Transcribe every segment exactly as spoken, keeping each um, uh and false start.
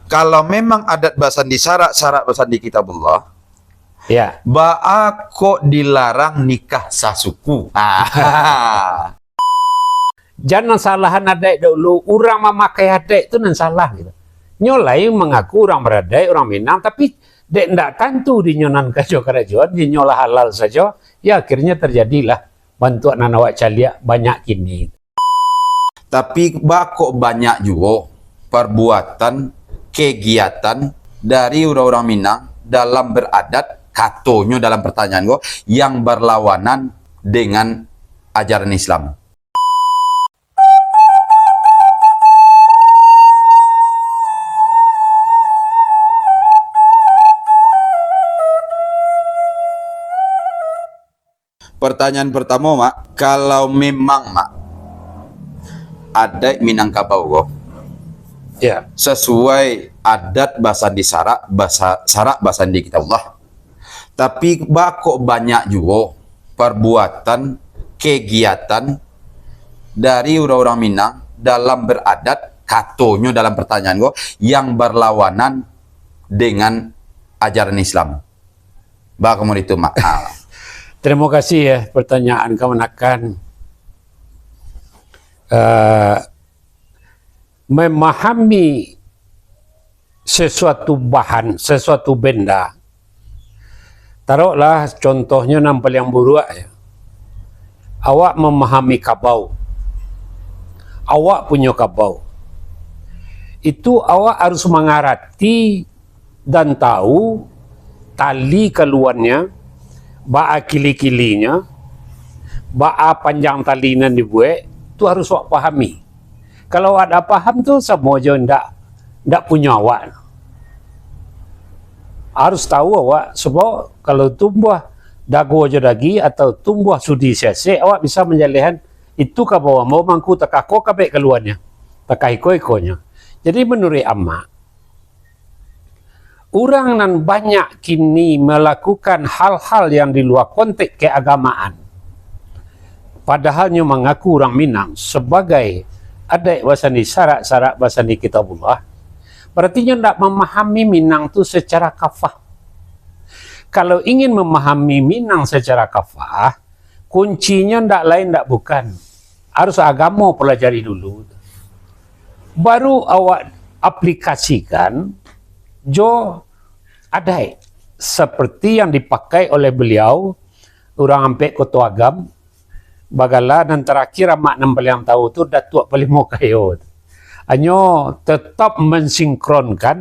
Kalau memang adat basandi syarak, syarak basandi kitabullah, ya, baa kok dilarang nikah sasuku? Ah. Jan nan salahan adaik dahulu, urang mamakai adaik tu nan salah gitu. Nyo lai mangaku urang baradaik, urang Minang, tapi dek ndak tantu dinyo nan karajo-karajoan, dinyo lah halal sajo, ya akhirnya terjadilah bantuak nan awak caliak banyak kini. Tapi baa kok banyak juo parbuatan, kegiatan dari urang-urang Minang dalam baradat, katonyo dalam pertanyaan ko, yang barlawanan dengan ajaran Islam. Pertanyaan pertamo, Mak, kalau memang, Mak, adaik Minangkabau ko, ya, sasuai adat basandi syarak, basa-, syarak basandi kitabullah. Tapi baa kok banyak juo parbuatan, kegiatan dari urang-urang Minang dalam baradat, katonyo dalam pertanyaan ko, yang barlawanan dengan ajaran Islam. Baa kamudian tu, Mak? Ah. Terima kasih, ya, pertanyaan kamanakan. Eh, memahami sesuatu bahan, sesuatu benda. Taruhlah contohnyo nan paliang buruak, ya. Awak mamahami kabau. Awak punyo kabau. Itu awak harus mangarati dan tahu tali kaluannya, baa kili-kilinyo, baa panjang tali nan dibuek, tu harus awak pahami. Kalau awak ndak paham tu, samo jo ndak, ndak punyo awak. Harus tahu awak, sebab kalau tumbuah dago jo dagi atau tumbuah sudi sesek, awak bisa manjalehan itu kabau ambo mangko takah ko kabek kaluanyo, takah iko-ikonyo. Jadi, manuruik amak, urang nan banyak kini malakukan hal-hal yang di lua konteks keagamaan, padahal nyo mangaku urang Minang sabagai adaik basandi syarak, syarak basandi kitabullah, berarti nyo ndak mamahami Minang tu secara kafah. Kalau ingin mamahami Minang secara kafah, kuncinyo ndak lain ndak bukan, harus agamo pelajari dulu. Baru awak aplikasikan jo adaik seperti yang dipakai oleh beliau, urang Ampek Koto Agam, bagala nan terakhir, amak nan paliang tahu tu, Datuak Palimo Kayo. Hanyo tetap mensinkronkan,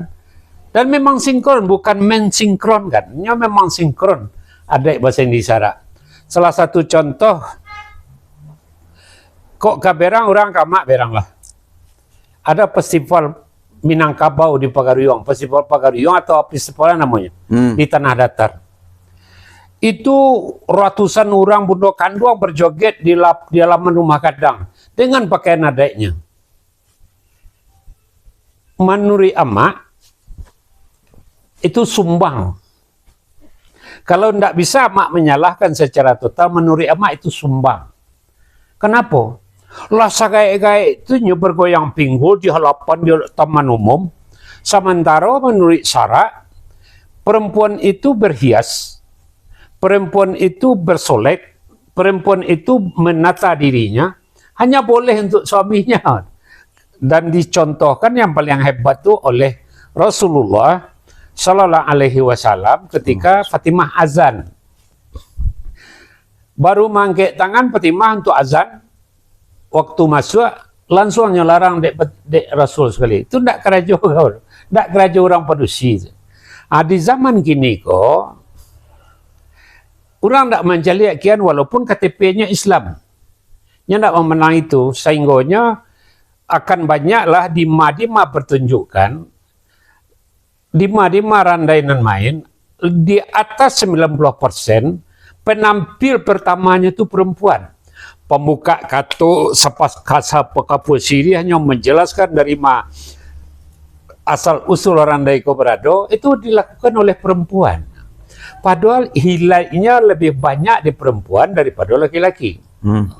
dan memang sinkron, bukan mensinkronkan, nyo memang sinkron adaik basandi syarak. Salah satu contoh, kok ka berang, urang ka amak berang lah. Ada festival Minangkabau di Pagaruyuang, festival Pagaruyuang atau festival namonyo, hmm, di Tanah Datar. Itu ratusan urang bundo kanduang berjoget di lap-, di halaman rumah gadang dengan pakaian adaiknya. Manuruik amak, itu sumbang. Kalau ndak bisa amak manyalahkan secara total, manuruik amak itu sumbang. Kanapo? Lah sagaek-gaek tu nyo bergoyang pinggul di halapan di taman umum, samantaro manuruik syarak, perempuan itu berhias, perempuan itu bersolek, perempuan itu menata dirinya, hanya boleh untuk suaminya. Dan dicontohkan yang paling hebat tu oleh Rasulullah sallallahu alaihi wasallam ketika, hmm, Fatimah azan. Baru maangkek tangan Fatimah untuk azan, waktu masuak, lansuang nyo larang dek, dek Rasul sekali. Tu ndak karajo gaul, ndak karajo urang padusi. Ah, di zaman kini ko, urang ndak mancaliak kian walaupun K T P-nyo Islam. Nyo ndak mamanang itu, sahinggonyo akan banyaklah dima-dima pertunjukan, dima-dima randai nan main, di atas sembilan puluh persen penampil pertamanya tu perempuan. Pambuka kato, sapas-, kasa pakapua siriahnyo, menjelaskan dari ma asal usul randai ko berado, itu dilakukan oleh perempuan. Padahal hilaiknya lebih banyak di perempuan daripada laki-laki. Hmm.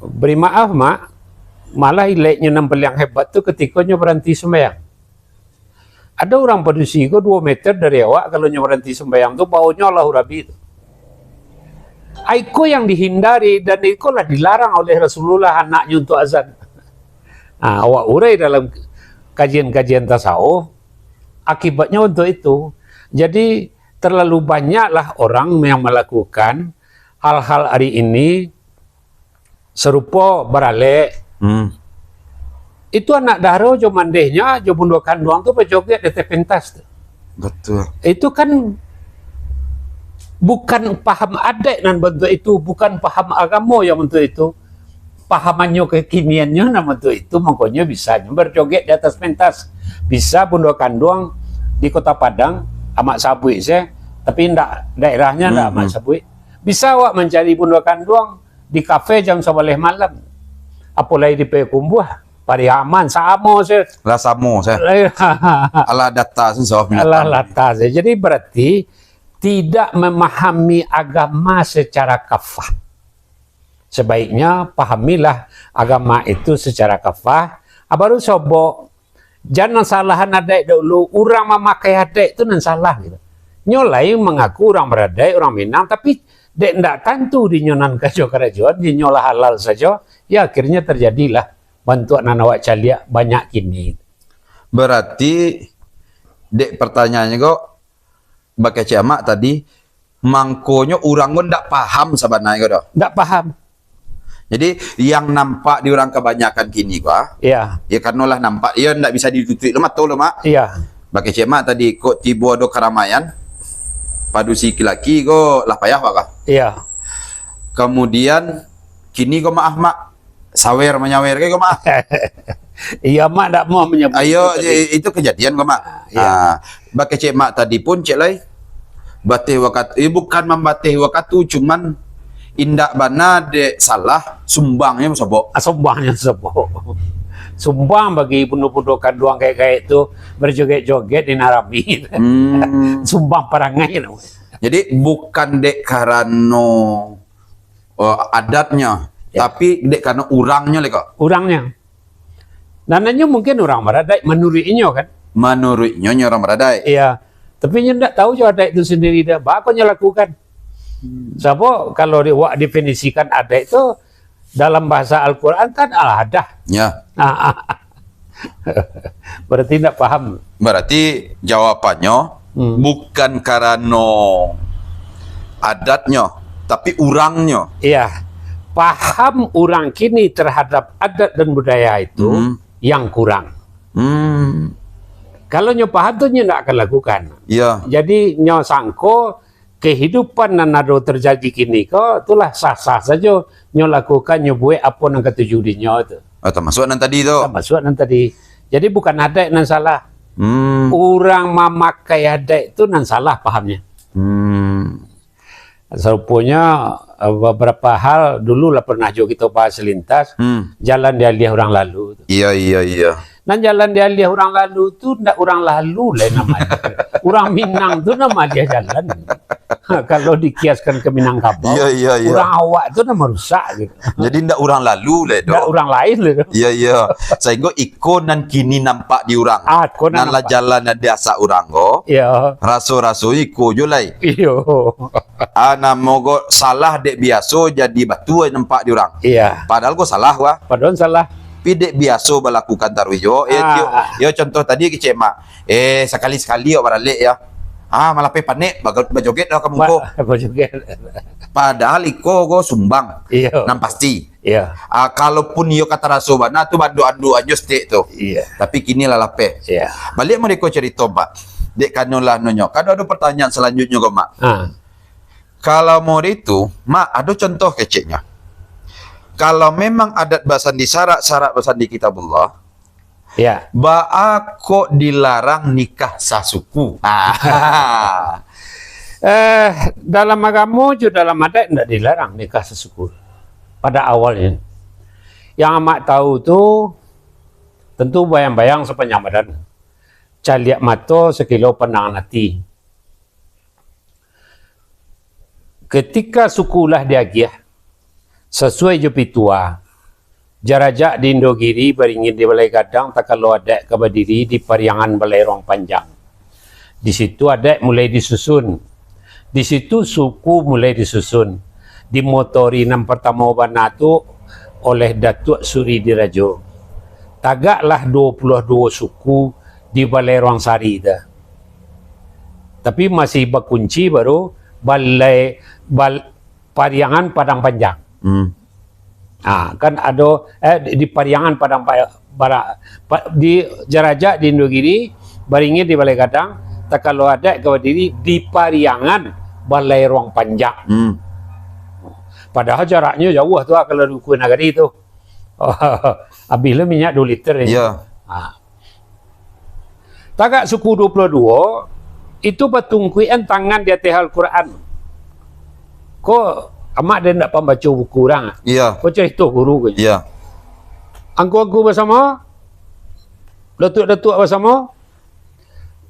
Beri maaf, Mak, malah ilaiknyo nan paliang hebat tu ketikonyo baranti sumbayang. Ado urang padusi ko duo meter dari awak, kalau nyo baranti sumbayang tu, baonyo Allahu Rabbi tu. Iko yang dihindari, dan iko lah dilarang oleh Rasulullah anaknyo untuk azan. Ha, awak urai dalam kajian-kajian tasawuf, akibatnyo untuk itu. Jadi, terlalu banyaklah orang yang melakukan hal-hal hari ini, sarupo baralek. Hmm. Itu anak daro jo mandehnyo, jo bundo kanduang tu bajoget di ateh pentas tu. Betul. Itu kan bukan paham adaik nan bantuak itu, bukan paham agamo yang bantuak itu. Pahamannyo kekiniannyo nan bantuak itu, mangkonyo bisa nyo bajoget di ateh pentas. Bisa bundo kanduang di Kota Padang, amak sabuik se, tapi ndak, daerahnyo ndak amak sabuik. Bisa awak mancari bundo kanduang di kafe jam sabaleh malam. Apo lai di Payakumbuah, Pariaman, samo se. Lah samo se. Alah data se, sawah minyak Alah tanah. Lata se. Jadi berarti tidak memahami agama secara kafah. Sebaiknya pahamilah agama itu secara kafah. Ah, baru sobok. Jan nan salahan adaik dahulu, urang mamakai adaik tu nan salah gitu. Nyo lai mangaku urang baradaik, urang Minang, tapi dek ndak tantu dinyo nan karajo-karajoan, dinyo lah halal sajo, ya akhirnya terjadilah bantuak nan awak caliak banyak kini. Berarti, dek pertanyaannyo ko, bakecek amak tadi, mangkonyo urang ko ndak paham sabananyo ko doh. Ndak paham. Jadi, yang nampak di urang kabanyakan kini ko, ah, Iya. ya, karano lah nampak, iyo ndak bisa ditutuik lo mato lo, Mak. Iya. Bakecek Mak tadi, kok tibo ado karamaian, padusi laki-laki ko lah payah, Pak, kah? Iya. Kemudian, kini ko maaf, Mak, sawer manyawer ke ko, Mak? Iya, Mak ndak mau menyebut Ayo, itu tadi. i-, itu kejadian ko, Mak. Iya. Ah, bakecek Mak tadi pun, cek lai. Bateh wakatu, eh, bukan mambateh wakatu, cuman indak bana dek salah, sumbangnyo sobok. Ah, sumbangnyo sobok. Sumbang bagi bundo-bundo kanduang gaek-gaek tu, berjoget-joget di nan rami. Hmm. Sumbang parangai namanya. Jadi, bukan dek karano, oh, adatnyo, Ya. tapi dek karano urangnyo lai ko. Urangnyo. Nan inyo mungkin urang baradaik manuruik inyo kan? Manuruik inyo, inyo urang baradaik. Iya. Tapi inyo ndak tahu jo adaik tu sendiri dah. Baa kok inyo lakukan? Hmm. Sabab kalau di, wak definisikan adaik tu dalam bahasa Al-Quran kan al-adah. Ya. Berarti ndak paham. Berarti jawabannyo Hmm. bukan karano adatnyo, tapi urangnyo. Iya. Paham urang kini terhadap adat dan budaya itu Hmm. yang kurang. Hmm. Kalau nyo paham tu nyo ndak akan lakukan. Iya. Jadi nyo sangko kehidupan nan ado terjadi kini ko, itulah sah-sah sajo nyo lakukan, nyo buek apo nan katuju dinyo tu. Ah, tamasuak nan tadi tu. Tamasuak nan tadi. Jadi bukan adaik nan salah. Hmm. Urang mamakai adaik tu nan salah pahamnyo. Hmm. Saruponyo, eh, beberapa hal dulu lah pernah jo kito bahas selintas, Hmm. jalan dialiah urang lalu tu. Iya, iya, iya. Nan jalan dialiah urang lalu tu ndak urang lalu lai namonyo. Urang Minang tu nan maaliah jalan. Ha, kalau dikiaskan ke Minangkabau, Iya, iya, iya. urang awak tu nan marusak gitu. Jadi ndak urang lalu lai tu. Ndak urang lain lai tu. Iya, iya. Sahinggo iko nan kini nampak di urang. Ah, iko nan Nan lah nampak. jalan nan diasak urang ko. Iya. Raso-raso iko jo lai. Iyo. Ah, namo ko salah dek biaso jadi batua nampak di urang. Iya. Padahal ko salah, wah. Padahal salah. Tapi dek biaso balakukan taruih jo. Eh, Ah. yo, yo contoh tadi kecek mak. Eh, sakali-sakali awak baralek ya. Ah, malah pe panek, baga-, bajoget dah ka muko. Ba-, bajoget. Padahal iko ko sumbang. Iyo. Nan pasti. Iyo. Ah, kalaupun iyo ka taraso bana tu, banduk-anduk anjo stek tu. Iyo. Tapi kini lah lapeh. Iyo. Baliak mereka cerita, Mak. Dek kano lah nonyo. Kan ado pertanyaan selanjutnya ko, Mak. Ah. Kalau mau itu, Mak, ado contoh keceknya. Kalau memang adat basandi syarak, syarak basandi kitabullah, Ya. baa kok dilarang nikah sasuku? Ah. Eh, dalam agamo jo dalam adat ndak dilarang nikah sasuku pada awalnya. Yang amak tahu tu, tentu bayang-bayang sapanjang badan. Caliak mato sakilo pandangan ati. Ketika suku lah diagiah, sasuai jo pitua, Jarajak di Indogiri, baringin di Balai Gadang, takalo adaik ka badiri di Pariangan Balai Ruang Panjang. Di situ adaik mulai disusun. Di situ suku mulai disusun. Dimotori nan partamo bana tu oleh Datuak Suri Dirajo. Tagaklah duo puluah duo suku di Balai Ruang Sari tu. Tapi masih bakunci baru Balai, Bal-, Pariangan Padang Panjang. Hmm. Ha, kan ado, eh, di, di Pariangan Padang Pa-, Bara-, Pa-, di Jarajak di Indogiri, baringin di Balai Gadang, takalo adaik ka badiri di Pariangan Balai Ruang Panjang. Hmm. Padahal jaraknyo jauah tu, ah, kalau diukua nagari tu. Abih lo minyak duo liter ni. Ya. Ha. Tagak suku duo puluah duo, itu batungkuikan tangan di ateh Al-Quran. Ko, amak den ndak pambaco buku urang, ah? Iya. Ko carito guru ko. Iya. Angku-angku basamo, datuak-datuak basamo,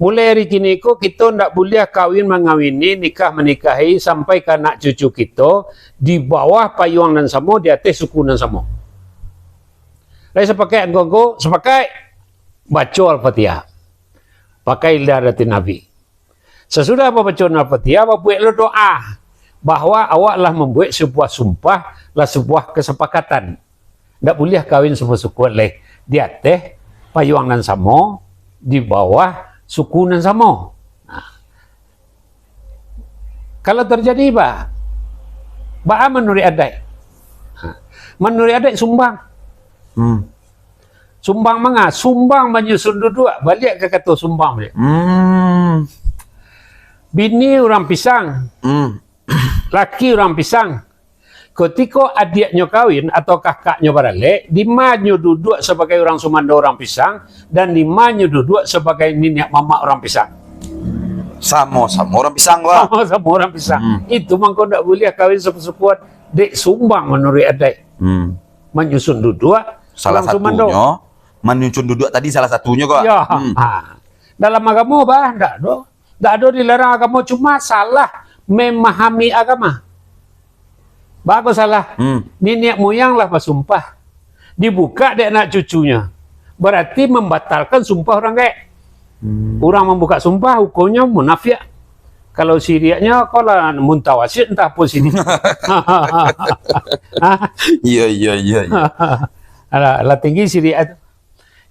mulai ari kini ko, kito ndak buliah kawin mangawini, nikah manikahi, sampai ka anak cucu kito, di bawah payuang nan samo, di ateh suku nan samo. Lai sapakaik angku-angku? Sapakaik. Baco Al-Fatihah. Pakai lidah datin Nabi. Sasudah babaco Al-Fatihah, babueklah doa bahwa awak lah mambuek sabuah sumpah, lah sabuah kasapakatan. Ndak buliah kawin sasuku lai di ateh payuang nan samo, di bawah suku nan samo. Nah, kalau tarjadi, ba, baa manuruik adaik? Ha, manuruik adaik sumbang. Hmm. Sumbang manga? Sumbang manyusun duduak, baliak ka kato sumbang baliak. Hmm. Bini urang pisang, hmm, laki urang pisang. Kutiko adiaknyo kawin atau kakaknyo baralek, di ma nyo duduak sabagai urang sumando urang pisang, dan di ma nyo duduak sabagai niniak mamak urang pisang? Samo-samo urang pisang, Pak. Samo-samo urang pisang. Hmm. Itu mangko ndak buliah kawin sasukuan, dek sumbang manuruik adaik. Hmm. Manyusun duduak, salah urang sumando. Satunyo, manyusun duduak tadi salah satunyo, Pak. Ya. Hmm. Ha. Dalam agamo, bah, ndak ado. Ndak ado dilarang agamo, cuma salah memahami agama. Bagus salah. Hmm. Niniak moyang lah basumpah. Dibuka dek anak cucunyo. Berarti mambatalkan sumpah urang gaek. Hmm. Urang mambuka sumpah, hukumnyo munafiak. Kalau siriaknyo, ko lah mutawasik, antah apo siriak. Iya, iya, iya, iya. Alah, lah tinggi siriak tu.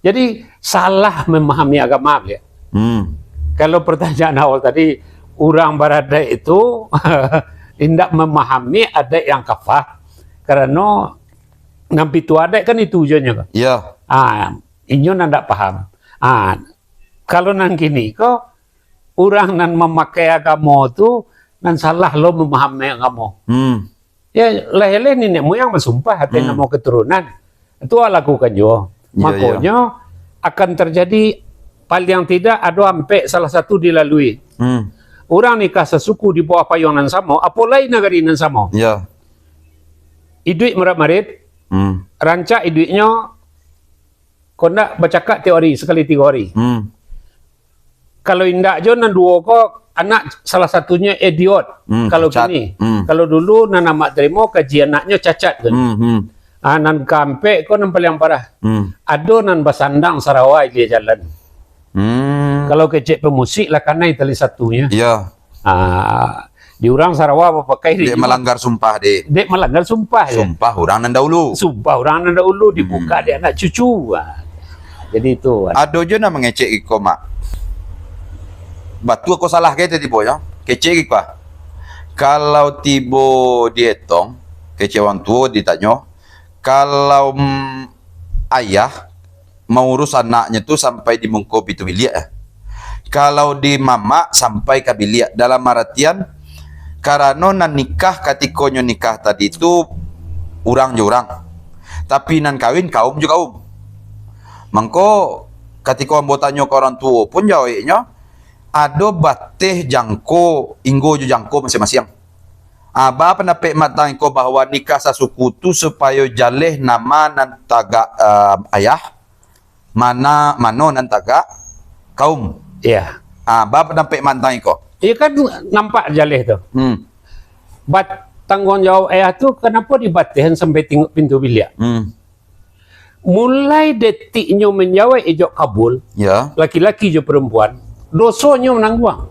Jadi, salah memahami agama, ya. Hmm. Kalau pertanyaan awal tadi, urang baradaik itu indak memahami adaik yang kafah, karano nan pitu adaik kan itu ujuannyo, kan? Ya. Ah, inyo nan ndak paham. Ah, kalau nan kini ko, urang nan mamakai agamo tu, nan salah lo memahami agamo. Hmm. Ya, leh-leh niniak moyang basumpah ateh, hmm, namo keturunan. Itu awak lakukan juo. Iya, iya. Makonyo, akan terjadi, paling tidak ado ampek salah satu dilalui. Hmm. Urang nikah sasuku di bawah payuang nan samo, apo lai nagari nan samo. Iya. Iduik marit-marit, hmm, rancak iduiknyo, kok ndak bacakak tiok hari, sakali tigo hari. Hmm. Kalau indak jo nan duo ko, anak salah satunyo idiot. Hmm, kalau cacat. Kini. Hmm. Kalau dulu nan amak tarimo kaji anaknyo cacat kan. Hmm, hmm. Ah, nan kaampek ko nan paliang parah. Hmm. Ado nan basandang sarawa ilia jalan. Hmm. Kalau kecek pemusik lah kanai tali satunyo. Iya. Ah, di urang sarawa bapakai di. Dek malanggar sumpah, dek. Dek malanggar sumpah, ya. Sumpah urang nan dahulu. Sumpah urang nan dahulu, dibuka, hmm, dek anak cucu. Ah. Jadi itu. Ado jo nan mangecek iko, Mak. Batua ko salah ke tibo, ya? Kecek iko, ah. Kalau tibo dietong, kecek urang tuo ditanyo, kalau, mm, ayah maurus anaknyo tu sampai di muko pintu biliak, eh. Kalau di mamak sampai ka biliak, dalam aratian, karano nan nikah, katikonyo nikah tadi tu urang jo urang, tapi nan kawin kaum jo kaum. Mangko, katiko ambo tanyo ka urang tuo pun, jaweknyo, ado bateh jangko, inggo jo jangko masiang-masiang. Ah, ba pandapek mantang iko bahwa nikah sasuku tu supayo jaleh nama nan tagak, ah, ayah, mana, mano nan tagak kaum. Iya. Ah, ba pandapek mantang iko. Iya kan nampak jaleh tu. Hmm. Bat-, tangguang jawab ayah tu, kanapo dibatehan sampai tingok pintu biliak? Hmm. Mulai detiknyo manjawek ijab kabul, Ya. laki-laki jo perempuan, dosonyo manangguang.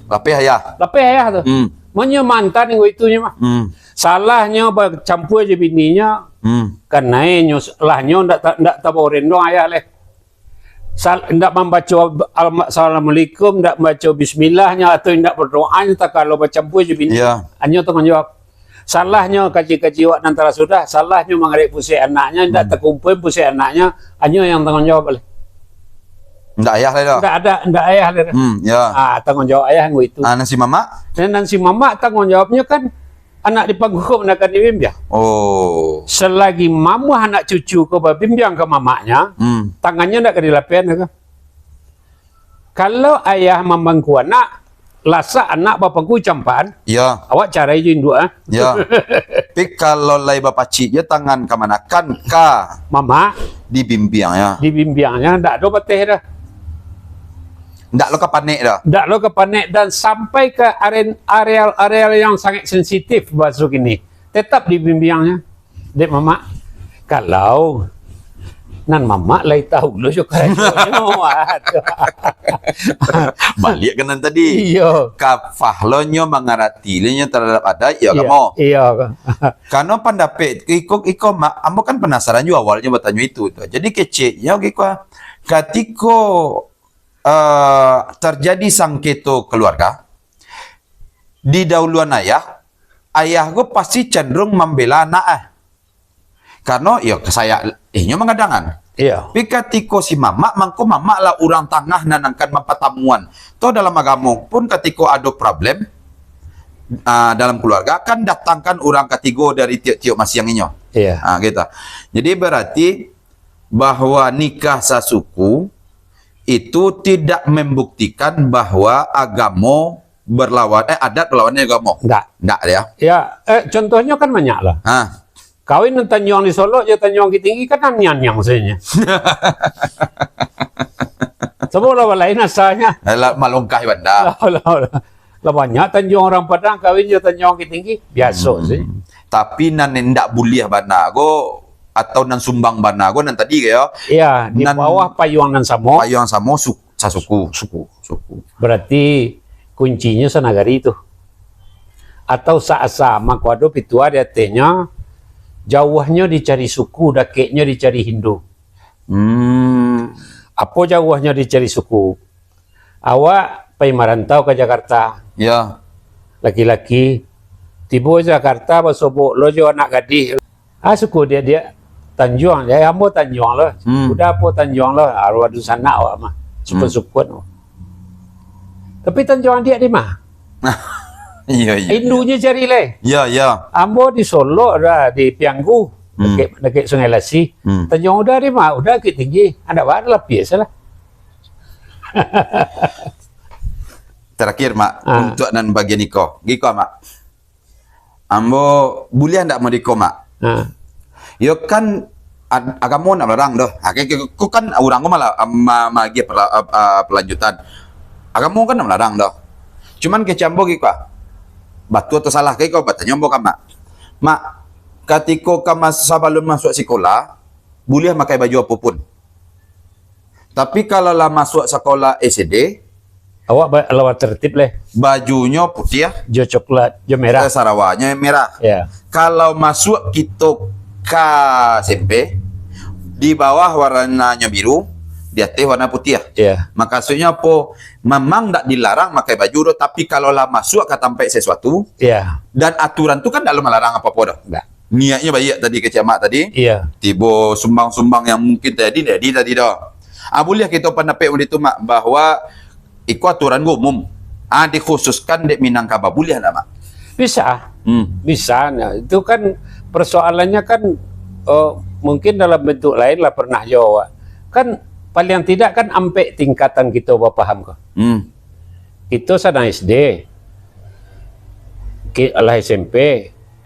Lapeh ayah. Lapeh ayah tu. Hmm. Manyo mantan ninggo itunyo mah. Hmm. Salahnyo bacampua jo bininyo, Hmm. kanai nyo salahnyo ndak ta-, ndak tabao rendong ayah leh. Sal-, ndak mambaco al-, assalamualaikum, ndak mambaco bismillahnyo, atau ndak berdoanyo, takalo bacampua jo bini. Ya. Anyo tangguang jawab. Salahnyo kaji-kaji awak nan talah sudah, salahnyo mangarek pusek anaknyo, indak Hmm. takumpul pusek anaknyo, anyo yang tangguang jawab lai. Ndak ayah lai doh. Ndak ada, ndak ayah lai doh. Hmm, ya. Ah, tangguang jawab ayah nunggu itu. Ah, nan si mamak? Dan nan si mamak tangguang jawabnyo kan anak di pangku ko nan ka dibimbiang. Oh. Selagi mamuah anak cucu ko babimbiang ka mamaknyo, Hmm. tangannyo ndak ka dilapehan ko. Kalau ayah mamangku anak, lasak anak bapangku campaan, Ya. awak carai jo induak, ah. Ya. Tapi kalau lai bapacik jo tangan kamanakan ka Mamak. dibimbiang, ya. Dibimbiangnyo, ndak ado bateh dah. Ndak lo ka panek dah. Ndak lo ka panek dan sampai ka aren-, areal-areal yang sangat sensitif, bahaso kini. Tetap dibimbiangnyo. Dek mamak, kalau nan mamak lai tahu lo jo karajonyo, waduh. Baliak ka nan tadi. Iyo. Kafah lo nyo, mangarati lo nyo terhadap adat, iyo, Iyo, agamo. iyo. Karano pandapek iko, iko, Mak, ambo kan penasaran juo awalnyo batanyo itu tu. Jadi keceknyo iko, katiko, eh, terjadi sangketo keluarga, didahuluan ayah, ayah ko pasti cenderung mambela anak, eh. Karano, iyo, kasayak inyo mangadangan. Iyo. Tapi katiko si mamak, mangko mamak lah urang tangah nan akan mampatamuan. Toh dalam agamo pun katiko ado problem, ah, dalam keluarga, kan datangkan urang katigo dari tiok-tiok masiang inyo. Iyo. Ah, gitu. Jadi berarti bahwa nikah sasuku itu tidak membuktikan bahwa agamo berlawan, eh, adat berlawanan agamo. Ndak. Ndak, ya? Ya, eh, contohnyo kan banyak lah. Ha. Kawin nan Tanjuang di Solok jo Tanjuang Bukittinggi kan niang-niang sajo. Samo lah balain asalnyo. Eh, lah, malongkah banda. Lah, lah, lah. Lah banyak Tanjuang urang Padang kawin jo Tanjuang Bukittinggi. Biaso Hmm. sajo. Tapi nan indak buliah bana ko, atau nan sumbang bana ko, nan tadi ko yo. Iya, di Nan bawah payuang nan samo. Payuang samo, su-, sasuku. Suku. Suku. Berarti kuncinyo sanagari tu. Atau sa-asa, mako ado pituah di atehnyo, jauahnyo dicari suku, dakeknyo dicari Hindu. Hmm. Apo jauahnyo dicari suku? Awak pai marantau ka Jakarta. Ya. Laki-laki, tibo Jakarta basobok lo jo anak gadih. Ah, suku diak-diak Tanjuang, ya, ambo Tanjuang lo. Hmm. Uda apo Tanjuang lo, aruah dunsanak awak mah. Hmm. Sukun-sukun. Tapi Tanjuang adiak di ma? Iya, iya. Indunyo cari lai. Iya, iya. Ambo di Solok dah, di Pianggu, Hmm. dakek, dakek Sungai Lasi. Hmm. Tanjuang Uda di ma? Uda Bukittinggi. Anak baru lapis lah. Terakhir, Mak, Ah. untuk nan bagian iko. Giko, Mak. Ambo buliah ndak modiko, Mak? Ha. Yo kan, ad-, agamo ndak melarang doh. Ha, ke, ke, ko kan urang ko malah, ma-, maagiah perla-, a, a, perlanjutan. Agamo kan ndak melarang doh. Cuman kecek ambo giko, ah. Batua atau salah, giko batanyo ambo ka Mak. Mak, katiko ka mas-, sabalun masuak sikola, buliah makai baju apo pun. Tapi kalau lah masuak sakolah S D, awak ba-, lawan tertib leh. Bajunyo putiah, jo coklat, jo merah. Eh, sarawanyo merah. Ya. Kalau masuak kito ka S M P, di bawah warnanyo biru, di ateh warna putiah. Ya. Makasuiknyo apo? Mamang ndak dilarang makai baju tu, tapi kalau lah masuak ka tampek sesuatu, Ya. dan aturan tu kan ndak lo malarang apo-apo doh. Ndak. Niaiknyo baiak tadi, kecek Mak tadi. Iya. Tibo sumbang-sumbang yang mungkin tajadi, tajadi tadi doh. Ah, buliah kito pandapek model tu, Mak, bahwa iko aturan ko umum. Ah, dikhususkan dek Minangkabau, buliah ndak, Mak? Bisa. Hmm. Bisa. Nah, itu kan persoalannya kan, eh, mungkin dalam bentuk lain lah pernah jo awak. Kan paling tidak kan ampek tingkatan kito bapaham ko. Hmm. Kito sadang S D. Ki-, lah S M P,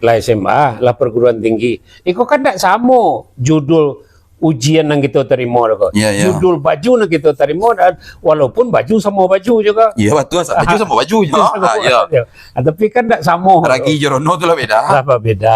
lah S M A, lah perguruan tinggi. Iko kan ndak samo judul ujian nan kito tarimo tu ko. Ya, ya. Judul baju nan kito tarimo, dan walaupun baju samo baju jugo. Ya, batua, sa-, baju samo baju jugo. Samo Ah, ya. baju. Ah, tapi kan ndak samo. Ragi jo rono tu lah beda. Lah beda.